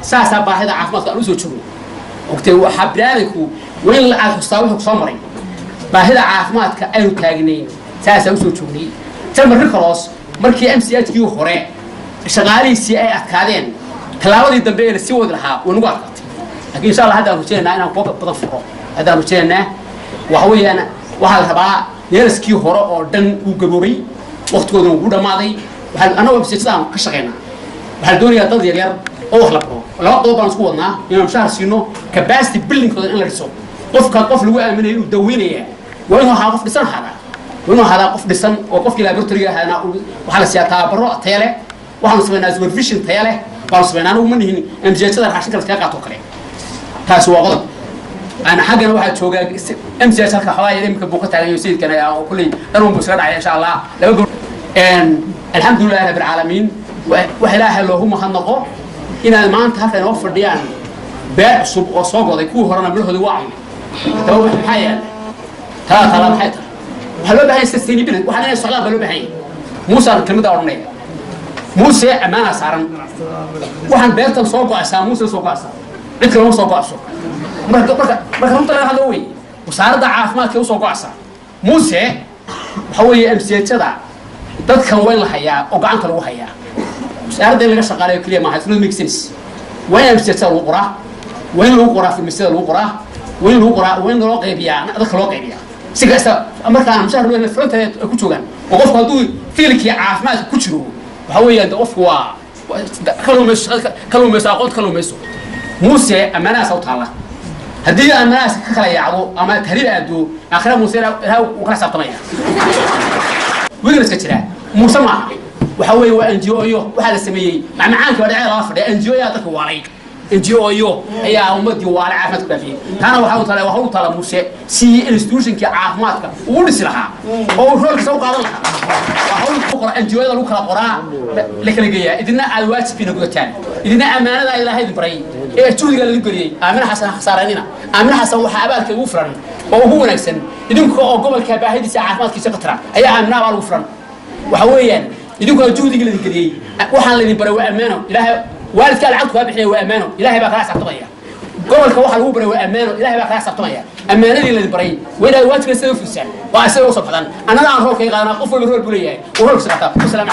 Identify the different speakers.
Speaker 1: Saasaa baahida caafimaadka aan usoo joogno. Ogtay, waxaa biniaadanku waa in aad xustaa wuxuu kusoo maray. Baahida caafimaadka aynu taagnayn saasaa usoo joognay. German Red Cross markii MCH kii hore shaqaalihiisii ay adkaadeen, tallaabadii dambe ee lasii wadi lahaa way nagu adkaatay. Laakiin insha Allah haddaan rajeynaynaa inaan kuwa badan furo. Haddaan rajeynaynaa waxa weeyaan, waxaa la rabaa nurse-kii hore oo dhan uu gaboobay, waqtigooduna wuu dhammaaday. Waxaan annagoo MCH-daan ka shaqaynaa, waxaa la doonayaa dad yaryar oo wax la baro. Laba qodob baan isku wadnaa: inaan mushahar siino, capacity building-kooda in la dhiso. Qofka qof lagu aaminayo inuu daweynaya waa inuu ahaa qof dhisan ahaadaa, waa inuu ahaadaa qof dhisan oo qofkii laboratory-ga ahaana waxaa la siiyaa tababaro tayo leh. Waxaanu samaynaa supervision tayo leh baanu samaynaa. Anagu ma nihin MCH-da raashinka laskaga qaato kale. Taasi waa qodob. Ana xaggana waxaa joogaa MCH halka xogaa yar imika buu ka taagan yahay sayidkan oo kulley dhan un buu iskaga dhacay insha Allah laba goor. Alxamdulilahi rabbi alcaalamiin. Wax Ilaahay loogu mahadnaqo inaad maanta halka inoo fadhiyaan beer cusub oo soo goday, kuwii horena midhahoodii waa cunay. Haddaba maxaa yaala talaa talaa maxay tahay? Waxaa loo baahan yahay sustainability, waxaan inay socdaan baa loo baahan yahay. Muusaan kelmadda odhanaya. Muuse ammaanaa saaran. Waxaan beertan soo go'aysaa Muuse soo go'aysaa, cid kale ma soo go'ayso. Marka runta laga hadlo wey, Wasaaradda Caafimaadka usoo go'aysaa. Muuse waxa weeye MCH-ada dadkan waa in la hayaa oo gacanta lagu hayaa. Wasaaradda in laga shaqaaleeyo keliya maaha, it's not make sense. Waa in MCH-ada lagu qoraa, waa in lagu qoraa farmasiyada lagu qoraa, waa in lagu qoraa, waa in loo qaybiyaa, dadka loo qaybiyaa si kasta. Markaan mushahar loo helin front ay ku joogaan oo qofku hadduu field-kii caafimaadka ku jiro, waxa weeyaan de qofku waa ka lumayso, ka lumayso aqoonta, ka lumayso. Muuse ammaanadaas u taalla. Haddii ammaanadaas ka kala yaacdo ama tahriib aado, aakhira Muuse Ilaah uu kala xisaabtamaya. Weakness-ka jira Muuse maaha, waxa weeye waa NGO iyo waxaa la sameeyey macmacaankii baa dhacee lala fadhiya. NGO ayaa dadka waalay, NGO iyo ayaa ummadii waalay, caafimaadka dhaafiyey. Taana waxaa u taala Muuse si institution-kii caafimaadka uu dhisi lahaa oo uu role-kiisa u qaadan lahaa. Waa hawl ku qora NGO-yada lagu kala qoraa, la kala geeyaa. Idina aad waajibkiina gudataan, idina ammaanada Ilaahay idin baray ee juhdiga lagu geliyey Aamina Xasan khasaaranina. Aamina Xasan waxaa abaalka ugu furan oo ugu wanaagsan idinka oo gobolka baahidiisa caafimaadkiisa qatara ayaa Aamina abaal ugu furan. Waxa weeyaan idinkuna juhdiga laidin geliyey, waxaan laydin baray waa ammaano. Ilaahay waalidkaa lacagtu kaa bixinaya waa ammaano, Ilaahay baa kala xisaabtamaya. Gobolka waxa lagu baray waa ammaano, Ilaahay baa kala xisaabtamaya. Ammaanadii laydin baray waa inaad waajibka sida u fulisaan oo asaga usoo baxdaan. Annaga aan role-ka qaadana, qof walba role buu leeyahay, uu role-kiisa qaataa. Wasalaam.